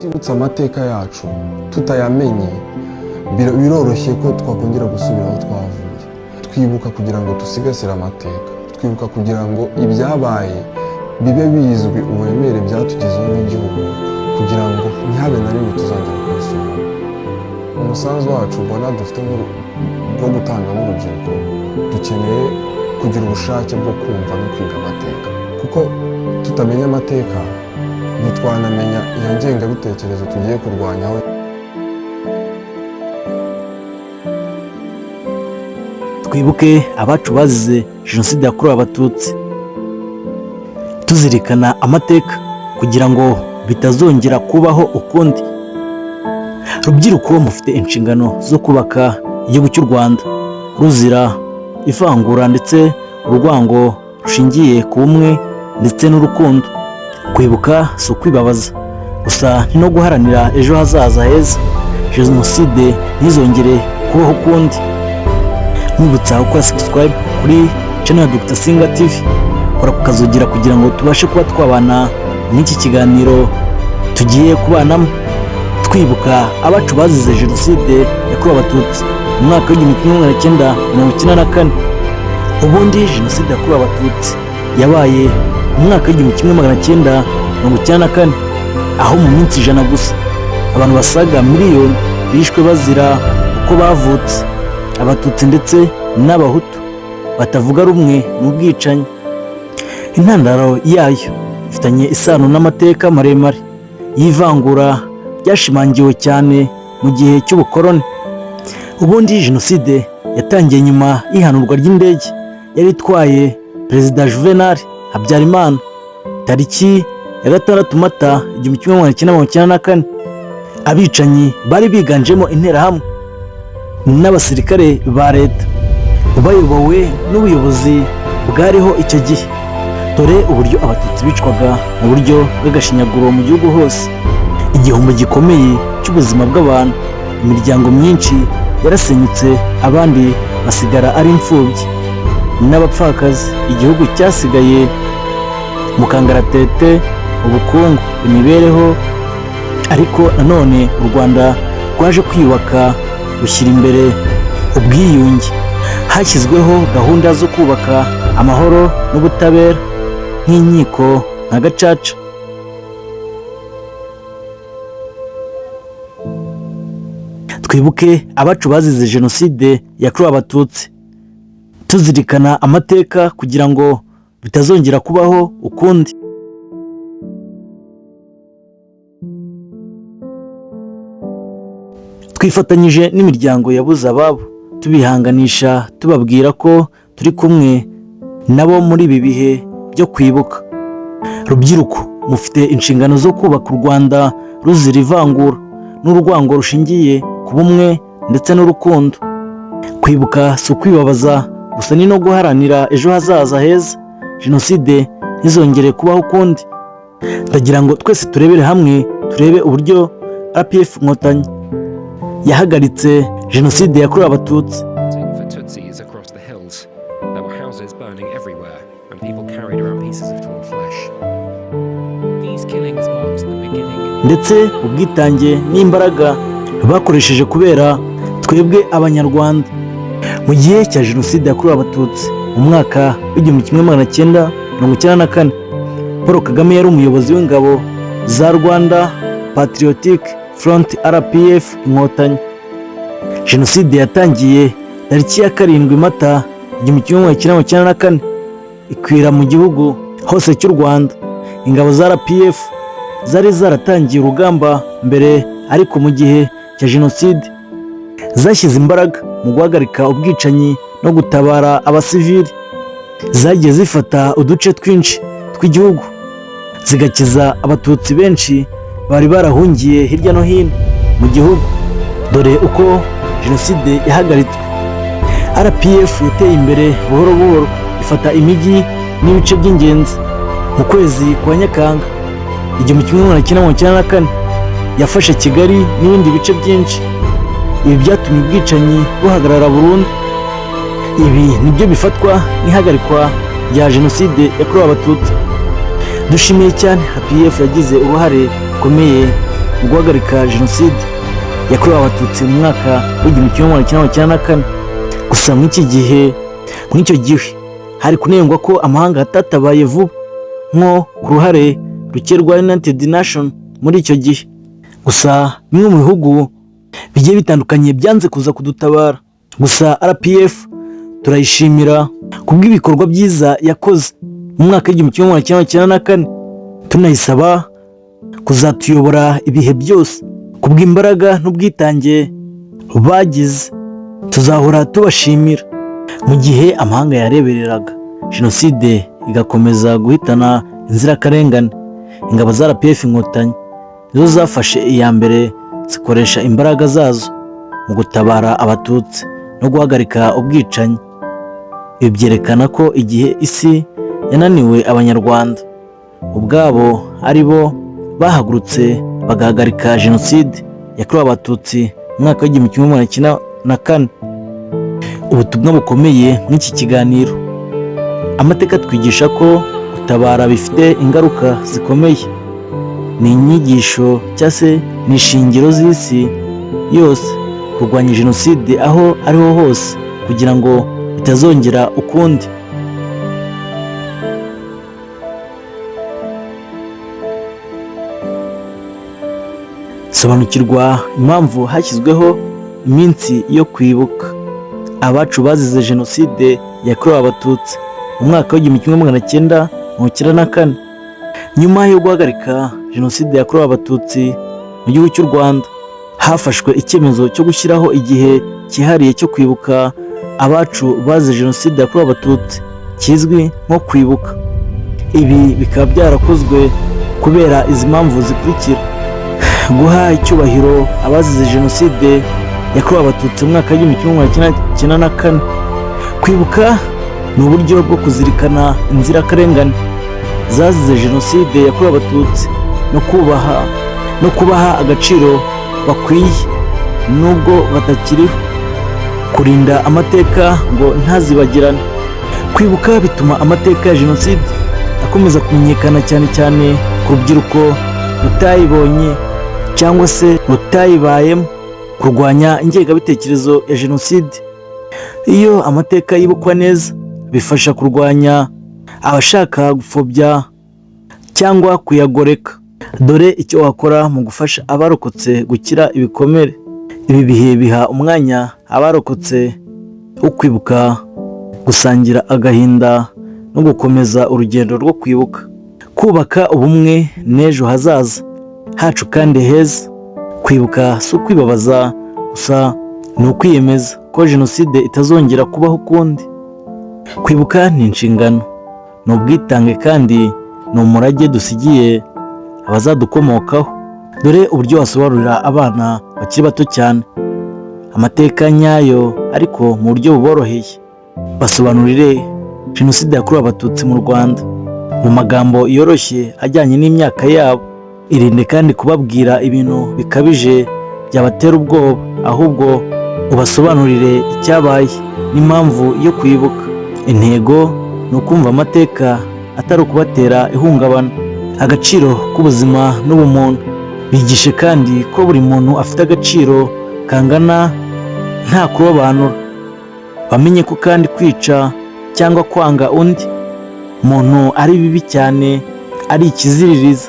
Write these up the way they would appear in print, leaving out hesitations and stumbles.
Twibutse amateka yacu, tutayamenye biroroshye ko twakongera gusubira aho twavuye. Twibuka kugira ngo dusigasire amateka, twibuka kugira ngo ibyabaye bibe bizwi, uburemere byatugezeho nk'igihugu, kugira ngo ntihabe na rimwe tuzongera kubisubiramo. Umusanzu wacu ubona dufite wo gutanga nk'urubyiruko, dukeneye kugira ubushake bwo kumva no kwiga amateka, kuko tutamenya amateka ntitwanamenya iyo ngengabitekerezo tugiye kurwanyaho. Twibuke abacu bazize Jenoside yakorewe Abatutsi, tuzirikana amateka kugira ngo bitazongera kubaho ukundi. Rubyiruko, mufite inshingano zo kubaka igihugu cy'u Rwanda ruzira ivangura ndetse urwango rushingiye ku bumwe ndetse n'urukundo. Kwibuka si ukwibabaza gusa, ni no guharanira ejo hazaza heza, jenoside ntizongere kubaho ukundi. Nkwibutsa gukora subscribe kuri channel ya Dr Singa TV, kora ku kazogera kugira ngo tubashe kuba twabana n'iki kiganiro tugiye kubanamo, twibuka abacu bazize Jenoside yakorewe Abatutsi mu mwaka w'1994. Ubundi Jenoside yakorewe Abatutsi yabaye mu mwaka w'1994, aho mu minsi 100 gusa abantu basaga miliyoni bishwe bazira uko bavutse, Abatutsi ndetse n'Abahutu batavuga rumwe n'ubwicanyi. Intandaro yayo ifitanye isano n'amateka maremare y'ivangura ryashimangiwe cyane mu gihe cy'ubukoloni. Ubundi jenoside yatangiye nyuma y'ihanurwa ry'indege yari itwaye Perezida Juvenal Habyarimana tariki ya 6 Mata 1994. Abicanyi bari biganjemo Interahamwe n'abasirikare ba leta bayobowe n'ubuyobozi bwariho icyo gihe. Dore uburyo Abatutsi bicwaga mu buryo bw'agashinyaguro mu gihugu hose, igihombo gikomeye cy'ubuzima bw'abantu, imiryango myinshi yarasenyutse, abandi basigara ari imfubyi n'abapfakazi. Igihugu cyasigaye mu kangaratete, ubukungu, imibereho. Ariko nanone u Rwanda rwaje kwiyubaka, rushyira imbere ubwiyunge, hashyizweho gahunda zo kubaka amahoro n'ubutabera nk'inkiko nka Gacaca. Twibuke abacu bazize Jenoside yakorewe Abatutsi, tuzirikana amateka kugira ngo bitazongera kubaho ukundi. Twifatanyije n'imiryango yabuze ababo, tubihanganisha, tubabwira ko turi kumwe nabo muri ibi bihe byo kwibuka. Rubyiruko, mufite inshingano zo kubaka u Rwanda ruzira ivangura n'urwango rushingiye ku bumwe ndetse n'urukundo. Kwibuka si ukwibabaza gusa, ni no guharanira ejo hazaza heza, jenoside ntizongere kubaho ukundi. Ndagira ngo twese turebere hamwe, turebe uburyo RPF Inkotanyi yahagaritse Jenoside yakorewe Abatutsi. For Tutsis across the hills. There were houses burning everywhere, and people carried around pieces of torn flesh. These killings marked the beginning ndetse ubwitange n'imbaraga bakoresheje kubera twebwe Abanyarwanda. Mu gihe cya Jenoside yakorewe Abatutsi mu mwaka w'1994, Paul Kagame yari umuyobozi w'ingabo za Rwanda Patriotic Front, RPF Inkotanyi. Jenoside yatangiye tariki ya 7 Mata 1994, ikwira mu gihugu hose cy'u Rwanda. Ingabo za RPF zari zaratangiye urugamba mbere, ariko mu gihe cya jenoside zashyize imbaraga mu guhagarika ubwicanyi no gutabara abasivili. Zagiye zifata uduce twinshi tw'igihugu, zigakiza Abatutsi benshi bari barahungiye hirya no hino mu gihugu. Dore uko jenoside yahagaritswe. RPF yateye imbere buhoro buhoro, ifata imijyi n'ibice by'ingenzi. Mu kwezi kwa Nyakanga 1994 yafashe Kigali n'ibindi bice byinshi. Ibi byatumye ubwicanyi buhagarara burundu. Ibi nibyo bifatwa nk'ihagarikwa rya Jenoside yakorewe Abatutsi. Dushimiye cyane RPF yagize uruhare rukomeye. mu guhagarika Jenoside yakorewe Abatutsi mu mwaka w'1994. Gusa muri iki gihe, muri icyo gihe hari kunengwa ko amahanga atatabaye vuba, nko ku ruhare ruke rwa United Nation muri icyo gihe. Gusa bimwe mu bihugu bigiye bitandukanye byanze kuza kudutabara. Gusa RPF turayishimira kubw'ibikorwa byiza yakoze mu mwaka w'1994, tunayisaba kuzatuyobora ibihe byose. Kubw'imbaraga n'ubwitange bagize, tuzahora tubashimira. Mu gihe amahanga yarebereraga jenoside igakomeza guhitana inzirakarengane, ingabo za RPF Inkotanyi nizo zafashe iya mbere, zikoresha imbaraga zazo mu gutabara Abatutsi no guhagarika ubwicanyi. Ibi byerekana ko igihe isi yananiwe, Abanyarwanda ubwabo ari bo bahagurutse bagahagarika Jenoside yakorewe Abatutsi mu mwaka w'1994. Ubutumwa bukomeye muri iki kiganiro: amateka twigisha ko gutabara bifite ingaruka zikomeye. Ni inyigisho cyangwa se ni ishingiro z'isi yose kurwanya jenoside aho ariho hose kugira ngo bitazongera ukundi. Sobanukirwa impamvu hashyizweho iminsi yo kwibuka abacu bazize Jenoside yakorewe Abatutsi mu mwaka w'1994. Nyuma yo guhagarika Jenoside yakorewe Abatutsi mu gihugu cy'u Rwanda, hafashwe icyemezo cyo gushyiraho igihe cyihariye cyo kwibuka abacu bazize Jenoside yakorewe Abatutsi, kizwi nko kwibuka. Ibi bikaba byarakozwe kubera izi mpamvu zikurikira: guha icyubahiro abazize Jenoside yakorewe Abatutsi mu mwaka w'1994. Kwibuka ni uburyo bwo kuzirikana inzirakarengane zazize Jenoside yakorewe Abatutsi no kubaha no kubaha agaciro bakwiye nubwo batakiriho. Kurinda amateka ngo ntazibagirane: kwibuka bituma amateka ya jenoside akomeza kumenyekana, cyane cyane ku rubyiruko rutayibonye cyangwa se rutayibayemo. Kurwanya ingengabitekerezo ya jenoside: iyo amateka yibukwa neza, bifasha kurwanya abashaka gupfobya cyangwa kuyagoreka. Dore icyo wakora mu gufasha abarokotse gukira ibikomere. Ibi bihe biha umwanya abarokotse wo kwibuka, gusangira agahinda no gukomeza urugendo rwo kwibuka, kubaka ubumwe n'ejo hazaza hacu kandi heza. Kwibuka si ukwibabaza gusa, ni ukwiyemeza ko jenoside itazongera kubaho ukundi. Kwibuka ni inshingano, ni ubwitange kandi ni umurage dusigiye abazadukomokaho. Dore uburyo wasobanurira abana bakiri bato cyane amateka nyayo, ariko mu buryo buboroheye. Basobanurire Jenoside yakorewe Abatutsi mu Rwanda mu magambo yoroshye ajyanye n'imyaka yabo. Irinde kandi kubabwira ibintu bikabije byabatera ubwoba, ahubwo ubasobanurire icyabaye n'impamvu yo kwibuka. Intego ni ukumva amateka, atari ukubatera ihungabana. Agaciro k'ubuzima n'ubumuntu: bigishe kandi ko buri muntu afite agaciro kangana nta kurobanura. Bamenye ko kandi kwica cyangwa kwanga undi muntu ari bibi cyane, ari ikiziririza.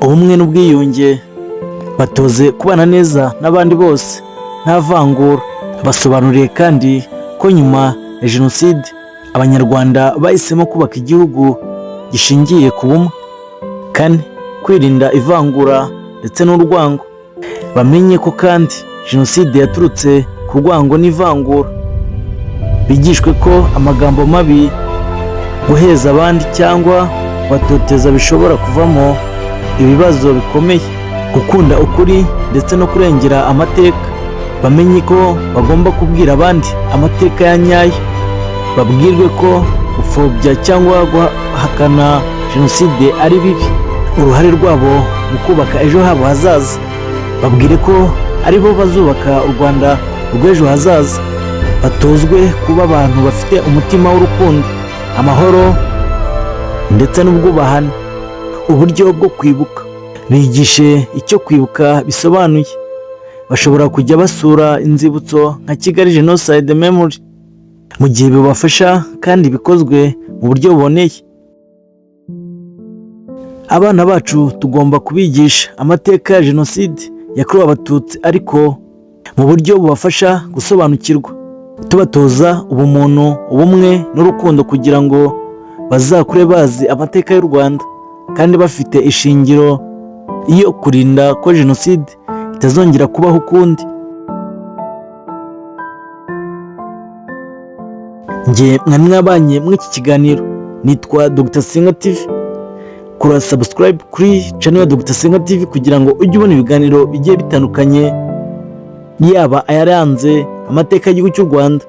Ubumwe n'ubwiyunge: batoze kubana neza n'abandi bose nta vangura. Basobanuriye kandi ko nyuma ya jenoside Abanyarwanda bahisemo kubaka igihugu gishingiye ku bumwe. Kane, kwirinda ivangura ndetse n'urwango: bamenye ko kandi jenoside yaturutse ku rwango n'ivangura. Bigishwe ko amagambo mabi, guheza abandi cyangwa kubatoteza bishobora kuvamo ibibazo bikomeye. Gukunda ukuri ndetse no kurengera amateka: bamenye ko bagomba kubwira abandi amateka ya nyayo. Babwirwe ko gupfobya cyangwa guhakana jenoside ari bibi. Uruhare rwabo mu kubaka ejo habo hazaza: babwire ko ari bo bazubaka u Rwanda rw'ejo hazaza. Batozwe kuba abantu bafite umutima w'urukundo, amahoro ndetse n'ubwubahane. Uburyo bwo kwibuka: Bigishe icyo kwibuka bisobanuye. Bashobora kujya basura inzibutso nka Kigali Genocide Memorial mu gihe bibafasha kandi bikozwe mu buryo buboneye. Abana bacu tugomba kubigisha amateka ya Jenoside yakorewe Abatutsi, ariko mu buryo bubafasha gusobanukirwa, tubatoza ubumuntu, ubumwe n'urukundo, kugira ngo bazakure bazi amateka y'u Rwanda kandi bafite ishingiro iyo kurinda ko jenoside itazongera kubaho ukundi. Njye mwari mwabanye muri iki kiganiro, nitwa Dr Senga TV. Kora subscribe kuri channel ya Dr Senga TV kugira ngo ujye ubona ibiganiro bigiye bitandukanye, yaba ayaranze amateka y'igihugu cy'u Rwanda.